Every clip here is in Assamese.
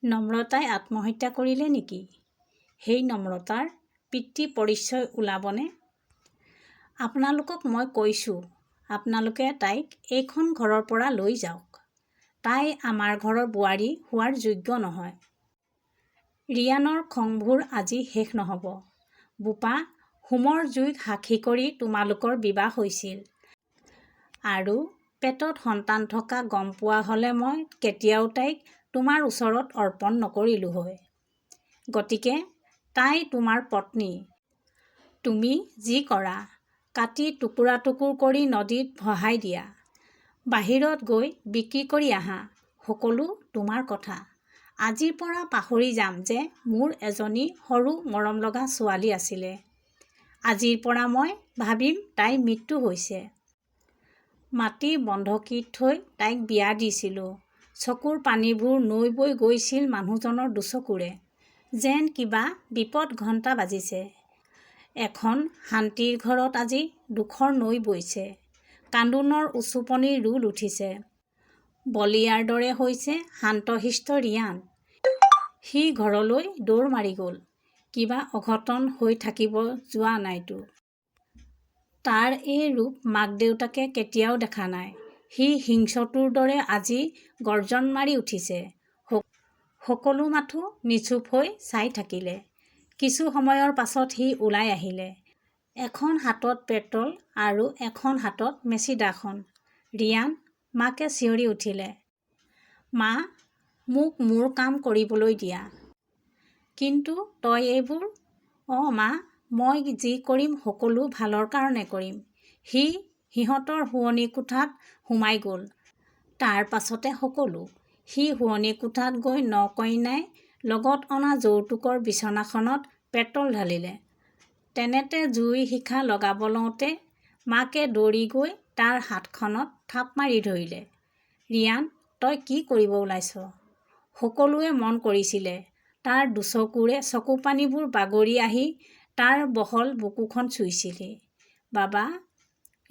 নম্ৰতাই আত্মহত্যা কৰিলে নেকি? সেই নম্ৰতাৰ পিতৃ পৰিচয় ওলাবনে? আপোনালোকক মই কৈছোঁ, আপোনালোকে তাইক এইখন ঘৰৰ পৰা লৈ যাওক। তাই আমাৰ ঘৰৰ বোৱাৰী হোৱাৰ যোগ্য নহয়। ৰিয়ানৰ খংবোৰ আজি শেষ নহ'ব। বোপা, হোমৰ জুইক সাক্ষী কৰি তোমালোকৰ বিবাহ হৈছিল। আৰু পেটত সন্তান থকা গম পোৱা হ'লে মই কেতিয়াও তাইক তোমাৰ ওচৰত অৰ্পণ নকৰিলোঁ হয়। গতিকে তাই তোমাৰ পত্নী। তুমি যি কৰা, কাটি টুকুৰা টুকুৰ কৰি নদীত ভহাই দিয়া, বাহিৰত গৈ বিক্ৰী কৰি আহা, সকলো তোমাৰ কথা। আজিৰ পৰা পাহৰি যাম যে মোৰ এজনী সৰু মৰমলগা ছোৱালী আছিলে। আজিৰ পৰা মই ভাবিম তাইৰ মৃত্যু হৈছে। মাটি বন্ধকীত থৈ তাইক বিয়া দিছিলোঁ। চকুৰ পানীবোৰ নৈ বৈ গৈছিল মানুহজনৰ দুচকুৰে। যেন কিবা বিপদ ঘণ্টা বাজিছে। এখন শান্তিৰ ঘৰত আজি দুখৰ নৈ বৈছে। কান্দোনৰ উচুপনিৰ ৰোল উঠিছে। বলিয়াৰ দৰে হৈছে শান্ত-শিষ্ট ৰিয়ান। সি ঘৰলৈ দৌৰ মাৰি গ'ল। কিবা অঘটন হৈ থাকিব যোৱা নাইতো! তাৰ এই ৰূপ মাক-দেউতাকে কেতিয়াও দেখা নাই। সি হিংস্ৰটোৰ দৰে আজি গৰ্জন মাৰি উঠিছে। সকলো মাথোঁ নিশ্চুপ হৈ চাই থাকিলে। কিছু সময়ৰ পাছত সি ওলাই আহিলে। এখন হাতত পেট্ৰল আৰু এখন হাতত মেচিদাখন। ৰিয়ান, মাকে চিঞৰি উঠিলে। মা, মোক মোৰ কাম কৰিবলৈ দিয়া। কিন্তু তই এইবোৰ? অ মা, মই যি কৰিম সকলো ভালৰ কাৰণে কৰিম। সি সিহঁতৰ শোৱনি কোঠাত সোমাই গ'ল। তাৰ পাছতে সকলো। সি শোৱনি কোঠাত গৈ ন-কইনাই লগত অনা যৌতুকৰ বিছনাখনত পেট্ৰল ঢালিলে। তেনেতে জুইৰ শিখা লগাব লওঁতে মাকে দৌৰি গৈ তাৰ হাতখনত থাপ মাৰি ধৰিলে। ৰিয়ান, তই কি কৰিব ওলাইছ? সকলোৱে মন কৰিছিলে তাৰ দুচকুৰে চকুপানীবোৰ বাগৰি আহি তাৰ বহল বুকুখন চুইছিলহি। বাবা,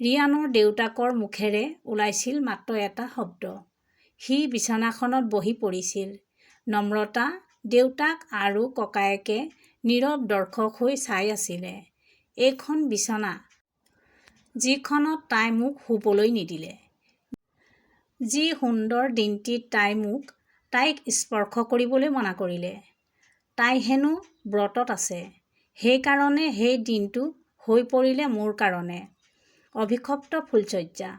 ৰিয়ানৰ দেউতাকৰ মুখেৰে ওলাইছিল মাত্ৰ এটা শব্দ। সি বিছনাখনত বহি পৰিছিল। নম্ৰতা, দেউতাক আৰু ককায়েকে নীৰৱ দৰ্শক হৈ চাই আছিলে। এইখন বিছনা, যিখনত তাই মোক শুবলৈ নিদিলে। যি সুন্দৰ দিনটিত তাই মোক তাইক স্পৰ্শ কৰিবলৈ মানা কৰিলে। তাই হেনো ব্ৰতত আছে। সেইকাৰণে সেই দিনটো হৈ পৰিলে মোৰ কাৰণে অভিশপ্ত ফুলশয্যা।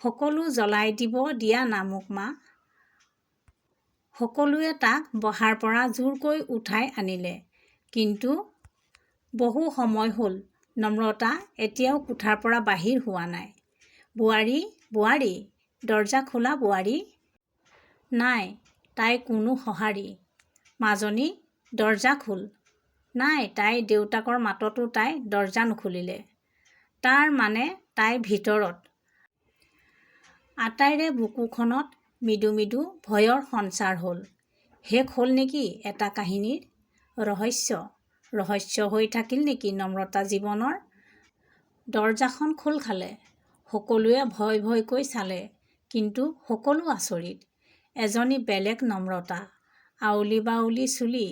সকলো জ্বলাই দিব দিয়া না মোক মা। সকলোৱে তাক বহাৰ পৰা জোৰকৈ উঠাই আনিলে। কিন্তু বহু সময় হ'ল নম্ৰতা এতিয়াও কোঠাৰ পৰা বাহিৰ হোৱা নাই। বোৱাৰী, বোৱাৰী, দৰ্জা খোলা বোৱাৰী। নাই তাইৰ কোনো সঁহাৰি। মাজনী, দৰ্জা খোল। নাই তাইৰ দেউতাকৰ মাততো তাই দৰ্জা নুখুলিলে। তাৰ মানে তাই ভিতৰত। আটাইৰে বুকুখনত মৃদু মৃদু ভয়ৰ সঞ্চাৰ হ'ল। শেষ হ'ল নেকি এটা কাহিনীৰ? ৰহস্য! ৰহস্য হৈ থাকিল নেকি নম্ৰতা জীৱনৰ? দৰ্জাখন খোল খালে। সকলোৱে ভয় ভয়কৈ চালে। কিন্তু সকলো আচৰিত। এজনী বেলেগ নম্ৰতা। আউলি বাউলি চুলি,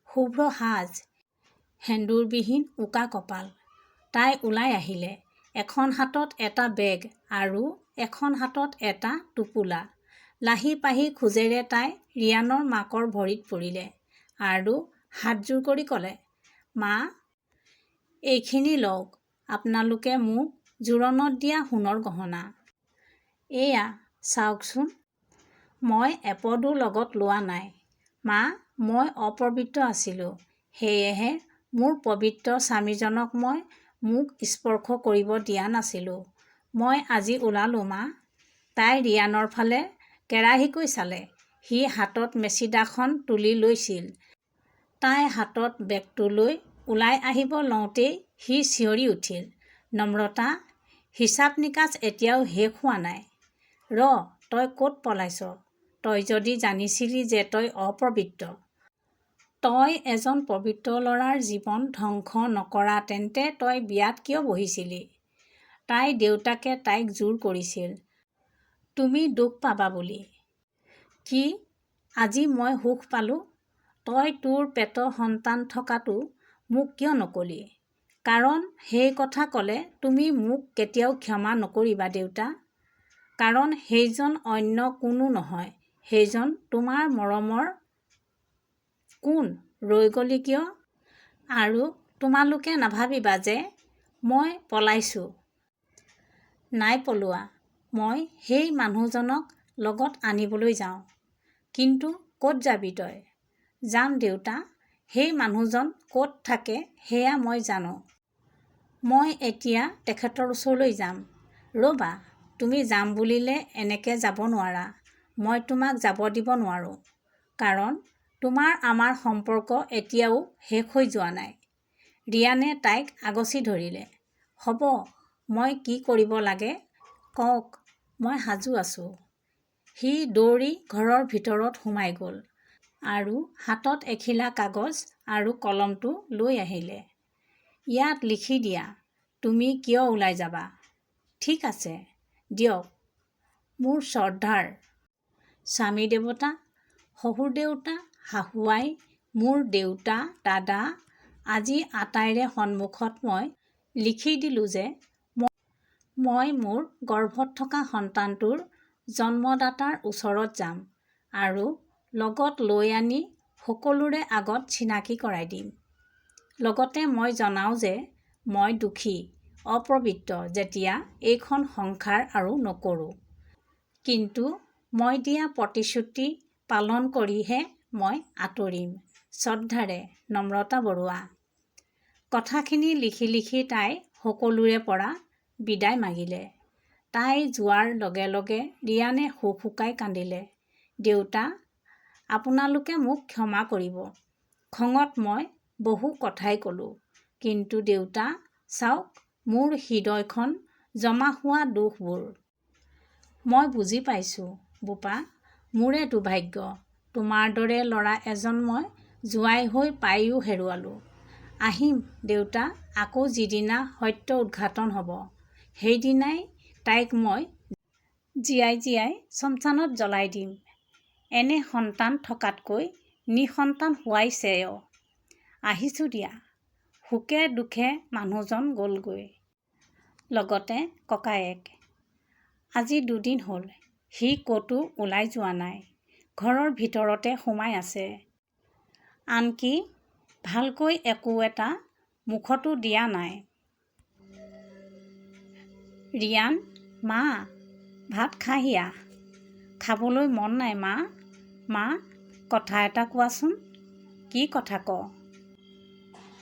শুভ্ৰ সাজ, সেন্দূৰবিহীন উকা কপাল। তাই ওলাই আহিলে। এখন হাতত এটা বেগ আৰু এখন হাতত এটা টোপোলা। লাহি পাহি খোজেৰে তাই ৰিয়ানৰ মাকৰ ভৰিত পৰিলে আৰু হাতযোৰ কৰি ক'লে, মা, এইখিনি লওক আপোনালোকে মোক জোৰোণত দিয়া সোণৰ গহনা। এয়া চাওকচোন। মই এপদো লগত লোৱা নাই। মা, মই অপবিত্ৰ আছিলোঁ। সেয়েহে মোৰ পবিত্ৰ স্বামীজনক মই মোক স্পৰ্শ কৰিব দিয়া নাছিলোঁ। মই আজি ওলালোঁ মা। তাই ৰিয়ানৰ ফালে কেৰাহিকৈ চালে। সি হাতত মেচিদাখন তুলি লৈছিল। তাই হাতত বেগটো লৈ ওলাই আহিব লওঁতেই সি চিঞৰি উঠিল, নম্ৰতা, হিচাপ নিকাচ এতিয়াও শেষ হোৱা নাই। ৰ তই ক'ত পলাইছ? তই যদি জানিছিলি যে তই অপবিত্ৰ। তই এজন পবিত্ৰ ল'ৰাৰ জীৱন ধ্বংস নকৰা তেন্তে তই বিয়াত কিয় বহিছিলি? তাইৰ দেউতাকে তাইক জোৰ কৰিছিল, তুমি দুখ পাবা বুলি। কি? আজি মই সুখ পালোঁ। তই তোৰ পেটত সন্তান থকাটো মোক কিয় নক'লি? কাৰণ সেই কথা ক'লে তুমি মোক কেতিয়াও ক্ষমা নকৰিবা দেউতা। কাৰণ সেইজন অন্য কোনো নহয়, সেইজন তোমাৰ মৰমৰ কোন ৰৈ গ'লি কিয়? আৰু তোমালোকে নাভাবিবা যে মই পলাইছোঁ। নাই পলোৱা। মই সেই মানুহজনক লগত আনিবলৈ যাওঁ। কিন্তু ক'ত যাবি তই? যাম দেউতা। সেই মানুহজন ক'ত থাকে সেয়া মই জানো। মই এতিয়া তেখেতৰ ওচৰলৈ যাম। ৰ'বা, তুমি যাম বুলিলে এনেকৈ যাব নোৱাৰা। মই তোমাক যাব দিব নোৱাৰোঁ। কাৰণ তোমাৰ আমাৰ সম্পৰ্ক এতিয়াও শেষ হৈ যোৱা নাই। ৰিয়ানে তাইক আগচি ধৰিলে। হ'ব, মই কি কৰিব লাগে কওক, মই সাজু আছোঁ। সি দৌৰি ঘৰৰ ভিতৰত সোমাই গ'ল আৰু হাতত এখিলা কাগজ আৰু কলমটো লৈ আহিলে। ইয়াত লিখি দিয়া তুমি কিয় ওলাই যাবা। ঠিক আছে দিয়ক। মোৰ শ্ৰদ্ধাৰ স্বামী দেৱতা, শহুৰদেউতা, শাহুআই, মোৰ দেউতা, দাদা, আজি আটাইৰে সন্মুখত মই লিখি দিলোঁ যে মই মোৰ গৰ্ভত থকা সন্তানটোৰ জন্মদাতাৰ ওচৰত যাম আৰু লগত লৈ আনি সকলোৰে আগত চিনাকি কৰাই দিম। লগতে মই জনাওঁ যে মই দোষী, অপবিত্ৰ যেতিয়া এইখন সংসাৰ আৰু নকৰোঁ। কিন্তু মই দিয়া প্ৰতিশ্ৰুতি পালন কৰিহে মই আঁতৰিম। শ্ৰদ্ধাৰে, নম্ৰতা বৰুৱা। কথাখিনি লিখি লিখি তাই সকলোৰে পৰা বিদায় মাগিলে। তাই যোৱাৰ লগে লগে ৰিয়ানে হুকহুকাই কান্দিলে। দেউতা, আপোনালোকে মোক ক্ষমা কৰিব। খঙত মই বহু কথাই ক'লোঁ। কিন্তু দেউতা, চাওক মোৰ হৃদয়খন জমা হোৱা দুখবোৰ। মই বুজি পাইছোঁ বোপা, মোৰে দুৰ্ভাগ্য। তোমাৰ দৰে ল'ৰা এজন মই জোঁৱাই হৈ পাইও হেৰুৱালোঁ। আহিম দেউতা, আকৌ যিদিনা সত্য উদ্ঘাটন হ'ব, সেইদিনাই তাইক মই জীয়াই জীয়াই শ্মশানত জ্বলাই দিম। এনে সন্তান থকাতকৈ নিঃসন্তান হোৱাই শ্ৰেয়। আহিছোঁ দিয়া। শোকে দুখে মানুহজন গ'লগৈ। লগতে ককায়েক। আজি দুদিন হ'ল সি ক'তো ওলাই যোৱা নাই। ঘৰৰ ভিতৰতে সোমাই আছে। আনকি ভালকৈ একো এটা মুখতো দিয়া নাই। ৰিয়ান, মা, ভাত খাহি আহ। খাবলৈ মন নাই মা। মা, কথা এটা কোৱাচোন। কি কথা ক?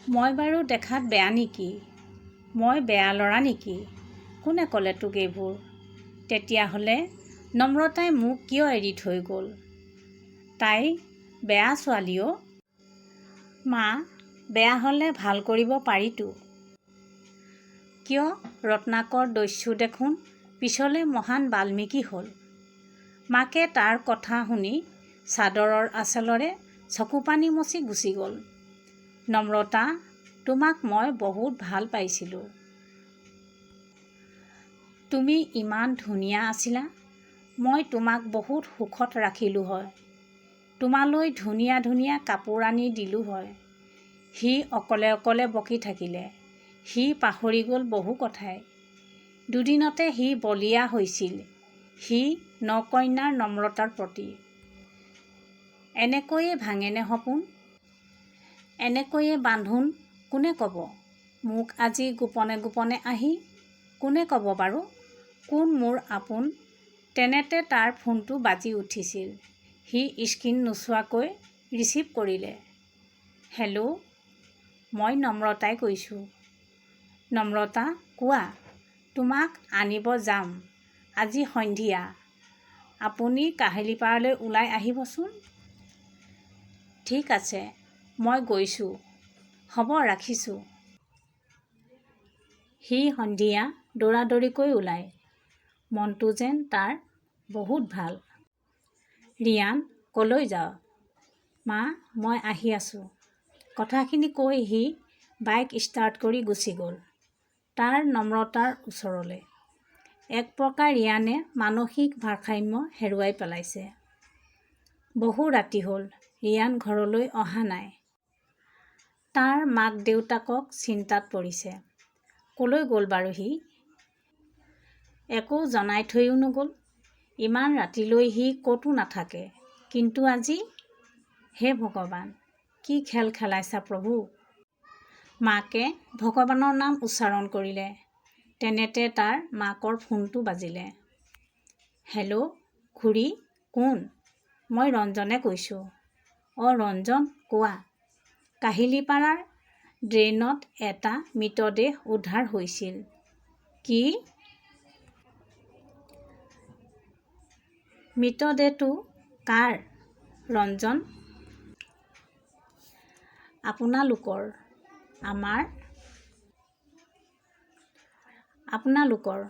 মই বাৰু দেখাত বেয়া নেকি? মই বেয়া ল'ৰা নেকি? কোনে ক'লে তোক এইবোৰ? তেতিয়াহ'লে নম্ৰতাই মোক কিয় এৰি থৈ গ'ল? তাই বেয়া ছোৱালী অ'। মা, বেয়া হ'লে ভাল কৰিব পাৰিতো। কিয় ৰত্নাকৰ দস্যু দেখোন পিছলৈ মহান বাল্মীকি হ'ল। মাকে তাৰ কথা শুনি চাদৰৰ আঁচলেৰে চকুপানী মচি গুচি গ'ল। নম্ৰতা, তোমাক মই বহুত ভাল পাইছিলোঁ। তুমি ইমান ধুনীয়া আছিলা। মই তোমাক বহুত সুখত ৰাখিলোঁ হয়। তোমালৈ ধুনীয়া ধুনীয়া কাপোৰ আনি দিলোঁ হয়। সি অকলে অকলে বকি থাকিলে। সি পাহৰি গ'ল বহু কথাই। দুদিনতে সি বলিয়া হৈছিল সি নকন্যা নম্ৰতাৰ প্ৰতি। এনেকৈয়ে ভাঙেনে সপোন? এনেকৈয়ে বান্ধোন? কোনে ক'ব মোক আজি গোপনে গোপনে আহি? কোনে ক'ব বাৰু কোন মোৰ আপোন? তেনেতে তাৰ ফোনটো বাজি উঠিছিল। সি স্ক্ৰীণ নোচোৱাকৈ ৰিচিভ কৰিলে। হেল্ল', মই নম্ৰতাই কৈছোঁ। নম্ৰতা, কোৱা। তোমাক আনিব যাম আজি সন্ধিয়া। আপুনি কাহিলীপাৰালৈ ওলাই আহিবচোন। ঠিক আছে, মই গৈছোঁ। হ'ব, ৰাখিছোঁ। সি সন্ধিয়া দৌৰাদৌৰিকৈ ওলায়। মনটো যেন তাৰ বহুত ভাল। ৰিয়ান, ক'লৈ যাৱ? মা, মই আহি আছোঁ। কথাখিনি কৈ সি বাইক ষ্টাৰ্ট কৰি গুচি গ'ল তাৰ নম্ৰতাৰ ওচৰলৈ। একপ্ৰকাৰ ৰিয়ানে মানসিক ভাৰসাম্য হেৰুৱাই পেলাইছে। বহু ৰাতি হ'ল, ৰিয়ান ঘৰলৈ অহা নাই। তাৰ মাক দেউতাকক চিন্তাত পৰিছে। ক'লৈ গ'ল বাৰু সি? একো জনাই থৈও নগ'ল। ইমান ৰাতিলৈ সি ক'তো নাথাকে। কিন্তু আজি? হে ভগৱান, কি খেল খেলাইছা প্ৰভু! মাকে ভগৱানৰ নাম উচ্চাৰণ কৰিলে। তেনেতে তাৰ মাকৰ ফোনটো বাজিলে। হেল্ল' খুৰী, কোন? মই ৰঞ্জনে কৈছোঁ। অঁ ৰঞ্জন, কোৱা। কাহিলীপাৰাৰ ড্ৰেইনত এটা মৃতদেহ উদ্ধাৰ হৈছিল। কি? মৃতদেহটো কাৰ ৰঞ্জন? আপোনালোকৰ। আমাৰ? আপোনালোকৰ।